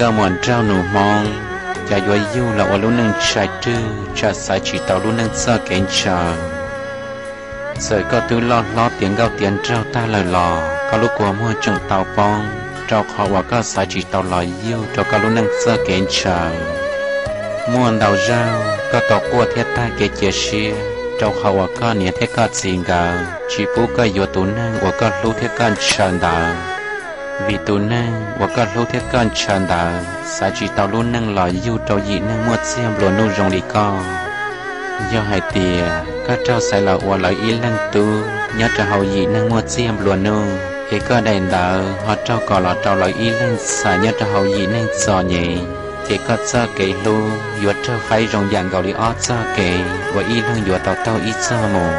Nkauj muam nraug nus Hmoob, cas yuav yug los ua lub neej ntshai rwg tsam xaiv tsis tau lub neej txoj kev ntshaw. Txawm koj twb loj hlob tiav nkauj tiav nraug tag lawm los koj lub kua muag tseem tau poob, rau qhov uas koj xaiv tsis tau los yug rau koj lub neej txoj kev ntshaw. Muaj ntau zaug koj tau quaj thiab tag kev cia siab, rau qhov uas koj niam thiab koj txiv nkawd tsis pub koj yuav tus neeg uas koj hlub thiab koj ntshaw ntawd. Vim tus neeg uas koj hlub thiab koj ntshaw ntawd xaiv tsis tau lub neej los yug rau yim neeg muaj txiag nplua nuj zoo li koj. Yog hais tias koj raug xaiv los ua lawv ib leeg tub nyob rau hauv yim neeg muaj txiag nplua nuj, es koj daim ntawv ho raug kos los rau lawv ib leeg ntxhais nyob rau hauv yim neeg txom nyem, ces koj txoj kev hlub yuav raug faib zoo yam nkaus li ob txoj kev uas ib leeg yuav tau taug ib txoj mus.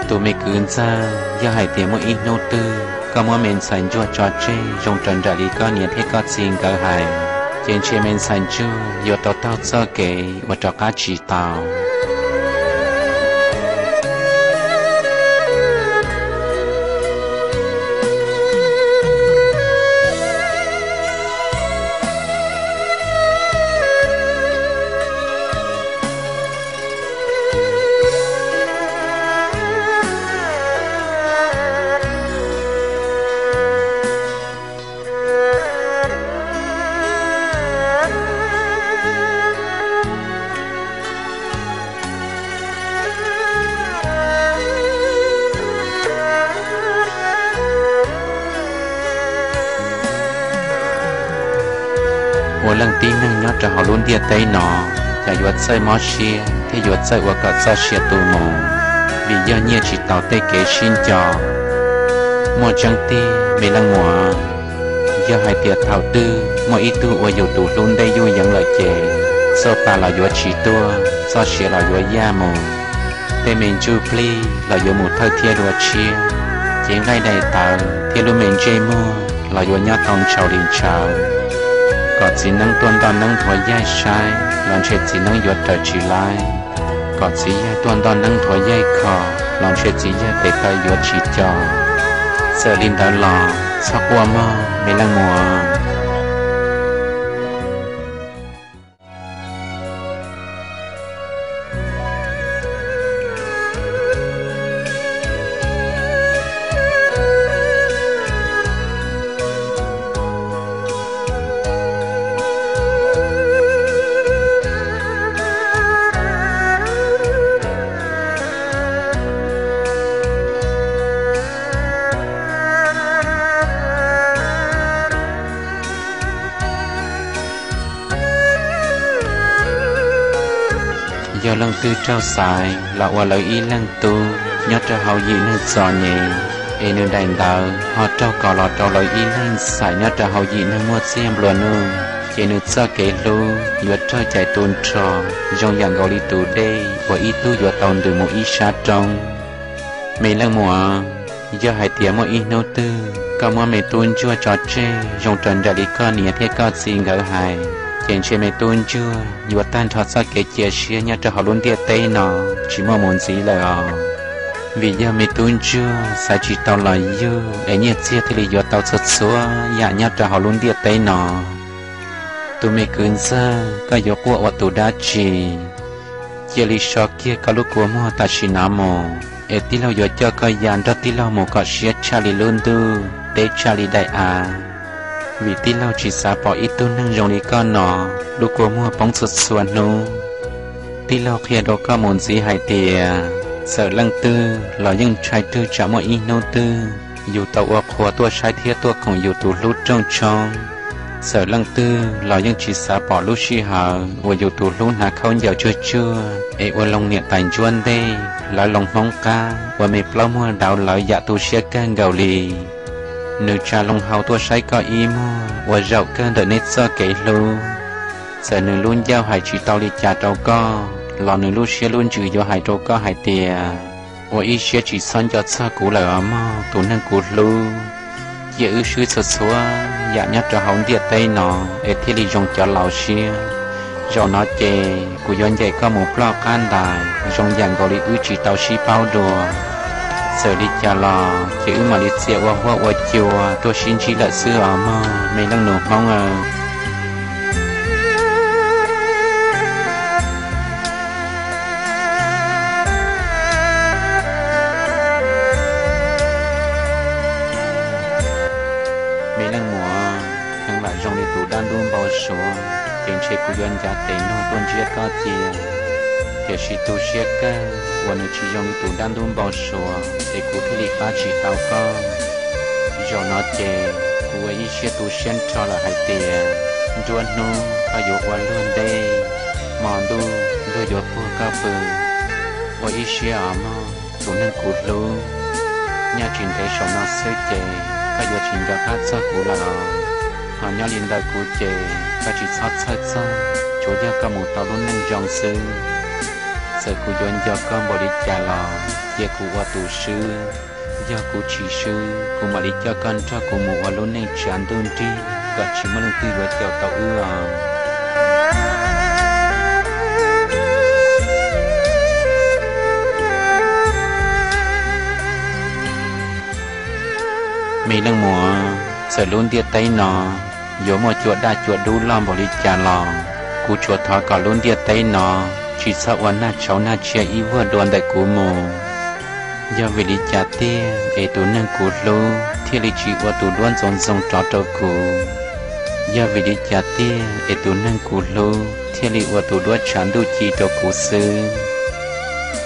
Tus me kwv ntxawg, yog hais tias muaj ib hnub twg koj muab me ntxhais ntsuag tso tseg zoo raws nraim li koj niam thiab koj txiv nkawd hais, ces ntshe me ntxhais ntsuag yuav tau taug txoj kev uas rov qab tsis tau. Ua leej tib neeg nyob rau hauv lub ntiaj teb no, cas yuav txawj mob siab thiab yuav txawj ua kom txoj sia tu mus, vim yog nyiaj tsis taus tej kev sib nco. Muaj tseeb tiag me leej muam, yog hais tias thaum twg muaj ib tug ua yus tus hlub ntej yuj yeev lawm ces txoj pa los yuav tsis tuaj, txoj sia los yuav yaj mus, tej me ntsuj plig los yuav mus thawj thiab dua tshiab, cev nqaij daim tawv thiab lub me ntsej muag los yuav nyob tau ntshaus li ntshaus. Kom txiv neeb tuaj ntoj neeb nthuav yaig saib los ntshe txiv neeb yuav raws tsis laib. Kom txiv yawg tuaj ntoj neeb nthuav yaig kho los ntshe txiv yawg tes taw yuav tsis co. Txawm li ntawd los txhob quaj mog me leej muam. Yog leej twg raug xaiv los ua lawv ib leeg tub nyob rau hauv yim neeg txom nyem, es nws daim ntawv ho raug kos los rau lawv ib leeg ntxhais nyob rau hauv yim neeg muaj txiag nplua nuj, ces nws txoj kev hlub yuav raug cais tu nrho zoo yam nkaus li tus dej uas ib tug yuav tau ntws mus ib sab roob. Me leej muam, yog hais tias muaj ib hnub twg koj muab me tub ntsuag tso tseg zoo raws nraim li koj niam thiab koj txiv nkawd hais, ces ntshe me tub ntsuag yuav tag nrho txoj kev cia siab nyob rau hauv lub ntiaj teb no tsis muaj mus ntxiv lawm os. Vim yog me tub ntsuag xaiv tsis tau los yug es nyiaj txiag thiaj li yuav tau txhua txhua yam nyob rau hauv lub ntiaj teb no. Tus me kwv ntxawg, koj yuav quaj ua tus dab tsi? Cia li so kiag koj lub kua muag tam sim no mus, es tij laug yuav coj koj ya nrog tij laug mus kom siab tshaj li lub ntuj, deb tshaj li daim av. Vim tij laug tsis xav pom ib tug neeg zoo li koj no lub kua muag poob txhua txhua hnub. Tij laug qhia rau koj mus ntxiv hais tias, txawm leej twg los yeej ntshai rwg tsam muaj ib hnub twg yus tau ua qhua tuaj saib thiab tuaj koom yus tus hlub rooj tshoob. Txawm leej twg los yeej tsis xav pom lub sij hawm uas yus tus hlub hnav khaub ncaws tsuag tsuag es ua loo niam tais ntsuab ntej, lawv loo hmoob qab ua me plaub muag dauv lawv yam tu siab kawg nkaus li. Nws tsa loo hau tuaj saib koj ib muag ua zaum kawg ntawm neb txoj kev hlub. Txawm nws lub ncauj hais tsis tau li cas rau koj los nws lub siab lub ntsws yuav hais rau koj hais tias, ua ib siab tsis txhob nco txog kuv lawm os mog tus neeg kuv hlub. Cia wb swb txhua txhua yam nyob rau hauv ntiaj teb no es thiaj li zoo cov laus siab. Zaum no ces kuv yuav ncaim koj mus ploj qab ntais zoo yam nkaus li wb tsis tau sib paub dua. Txawm li cas los ces wb mam li txia ua huab ua cua tuaj sib ntsib lawm xwb os mog me leej nus hmoob aw. ces kuv yuav ncav tes nug tuaj ntsiab koj cia. Tiam sis tu siab kawg uas nws tsis zoo li tus dab ntub npau suav es kuv thiaj li pab tsis tau koj. Zaum no ces kuv ua ib siab tu siab nrho lawm hais tias nruab hnub koj yuav ua luag ntej, hmo ntuj luag yuav puag koj pw. Ua ib siab os mog tus neeg kuv hlub, nyob tsis ntev saum no xwb ces koj yuav tsis nco qab txog kuv lawm os. Ho nyob li ntawm kuv ces koj tsis txhob txhawj txog, tsuav yog koj mus tau lub neej zoo xwb. Txawm kuv yuav nco koj npaum li cas los cia kuv ua tus swb. Yog kuv tsis swb, kuv mam li coj koj nrog kuv mus ua lub neej tsav ntuj nrig kom tsis muaj leej twg yuav caum tau wb os. Me leej muam, txawm lub ntiaj teb no yuav muaj cua daj cua dub loj npaum li cas los, kuv tsuas thov kom lub ntiaj teb no tsis txhob ua nag tshauv nag tshiab ib vuag dua ntawm kuv mus. Yog vim li cas tiag es tus neeg kuv hlub thiaj li tsis ua tus duab ntxoov ntxoo rov rau kuv? Yog vim li cas tiag es tus neeg kuv hlub thiaj li ua tus duab tshav ntuj ci rau kuv xwb?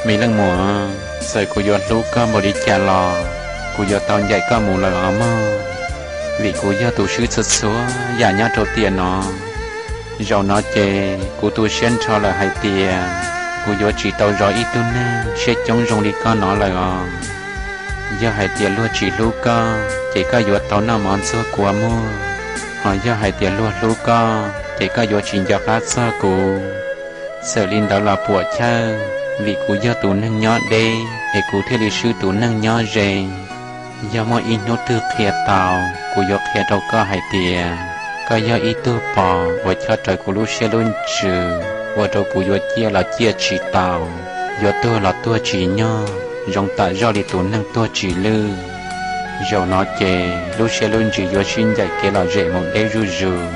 Me leej muam, txawm kuv yuav hlub koj npaum li cas los kuv yuav tau ncaim koj mus lawm os mog, vim kuv yog tus swb txhua txhua yam nyob rau tiam no. Zaum no ces kuv tu siab nrho lawm hais tias kuv yuav tsis tau zov ib tug neeg siab coob zoo li koj no lawm os. Yog hais tias luag tsis hlub koj ces koj yuav tau noj mov ntxuag kua muag, ho yog hais tias luag hlub koj ces koj yuav tsis nco qab txog kuv. Txawm li ntawd los puam chawj, vim kuv yog tus neeg nyob deb es kuv thiaj li swb tus neeg nyob ze. Yog muaj ib hnub twg qhia tau, kuv yuav qhia rau koj hais tias koj yog ib tug pos uas chob rawv kuv lub siab lub ntsws, ua rau kuv yuav ciaj los ciaj tsis tau, yuav tuag los tuag tsis nyog, zoo tam zoj li tus neeg tuag tsis lwj. Zaum no ces lub siab lub ntsws yuav sib ncaim kev lom zem mus deb zuj zus,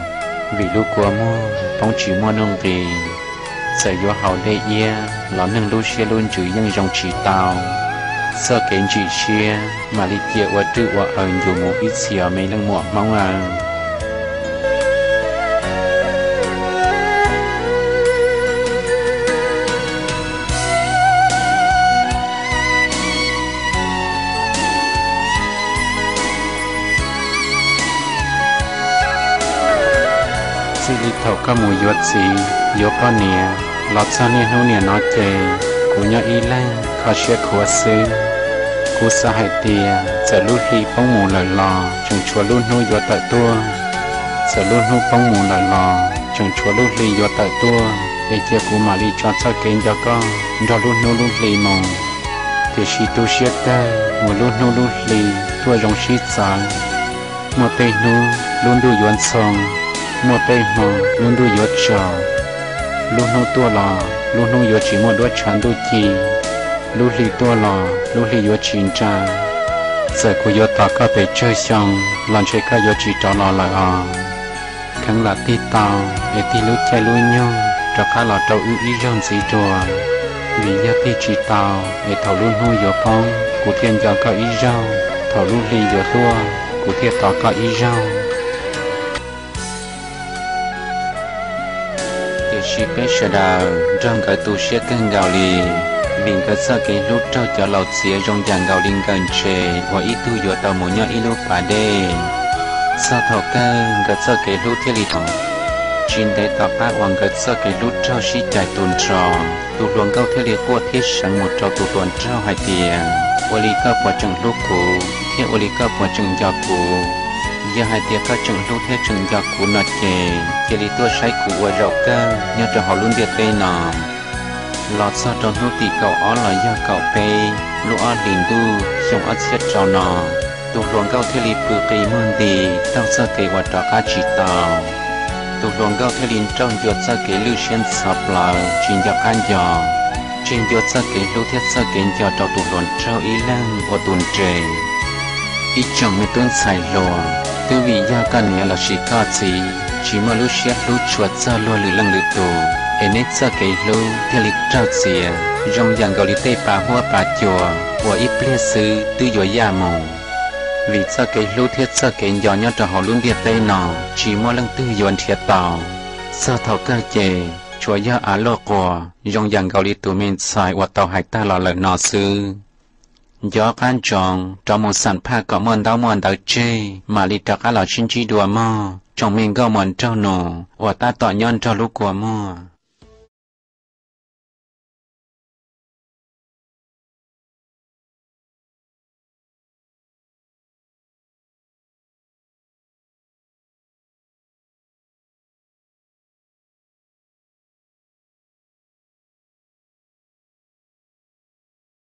vim lub kua muag poob tsis muaj nuj nqis. Txawm yuav haus dej iab los neeg lub siab lub ntsws yeej zoo tsis tau. Txoj kev ntsim siab mam li cia ua rwj ua aws ncuv mus ib txhis os me leej muam Hmoob aw. Txij li thaum koj mus yuav txiv yuav poj niam los txog niaj hnub niam no ces kuv nyob ib leeg kho siab khuav xwb. Kuv xav hais tias txawm lub hli poob mus lawm los tseem tshuav lub hnub yuav tawm tuaj, txawm lub hnub poob mus lawm los tseem tshuav lub hli yuav tawm tuaj, es cia kuv mam li tso txoj kev nco koj nrog lub hnub lub hli mus. Tiam sis tu siab kawg uas lub hnub lub hli tuaj zoo sib txawv. Muaj tej hnub lub ntuj yuav ntxhoo, muaj tej hmo lub ntuj yuav tsaus. Lub hnub tuaj los lub hnub yuav tsis muaj duab tshav ntuj ci, lub hli tuaj los lub hli yuav tsis nra. Txawm kuv yuav tos koj pes tsawg xyoo los ntshe koj yuav tsis rov los lawm os. Kheev lam tig tau es tig lub caij lub nyoog rov qab los rau wb ib zaug ntxiv dua, vim yog tig tsis tau es thaum lub hnub yuav poob kuv thiaj nco koj ib zaug, thaum lub hli yuav tuaj kuv thiaj tos koj ib zaug. Tiam sis peb sawv daws nrog nkawd tu siab kawg nkaus li, vim nkawd txoj kev hlub raug cov laus txiav zoo yam nkaus li nkawm ntses uas ib tug yuav tau mus nyob ib lub pas dej. Txog thaum kawg nkawd txoj kev hlub thiaj li tau. Tsis ntev tom qab uas nkawd txoj kev hlub raug sib cais tu nrho, tus hluas nkauj thiaj li quaj thiab seev mus rau tus hluas nraug hais tias, ua li koj puas tseem hlub kuv thiab ua li koj puas tseem nco kuv? Yog hais tias koj tseem hlub thiab tseem nco kuv no ces cia li tuaj saib kuv ua zaum kawg nyob rau hauv lub ntiaj teb no. Los txog rau hnub tim kaum ob los yog kaum peb lub ob hlis ntuj xyoo ob txhiab rau no, tus hluas nkauj thiaj li pw qi muag nti taug txoj kev uas rov qab tsis tau. Tus hluas nkauj thiaj li nrauj ncua txoj kev lwj siab ntxhov plawv tsis nco qab nco, tseg ncua txoj kev hlub thiab txoj kev nco rau tus hluas nraug ib leeg ua tus nres. Ib tsoom me tub ntxhais hluas, twb vim yog koj niam lossis koj txiv tsis muaj lub siab hlub tshua txog luag lwm leej lwm tus, es neb txoj kev hlub thiaj li raug txiav zoo yam nkaus li tej pa huab pa cua uas ib pliag xwb twb yuav yaj mus. Vim txoj kev hlub thiab txoj kev nco nyob rau hauv lub ntiaj teb no tsis muaj leej twg yuav nrhiav tau. Txog thaum kawg ces tsuas yog av luaj quas zoo yam nkaus li tus me ntxhais uas tau hais tag los lawm no xwb. Nco qab ntsoov rov mus xam phaj kom muaj ntaub muaj ntawv tseg mam li rov qab los sib ntsib dua mog tsoom me nkauj muam nraug nus uas tab tom nyob nrog lub kua muag.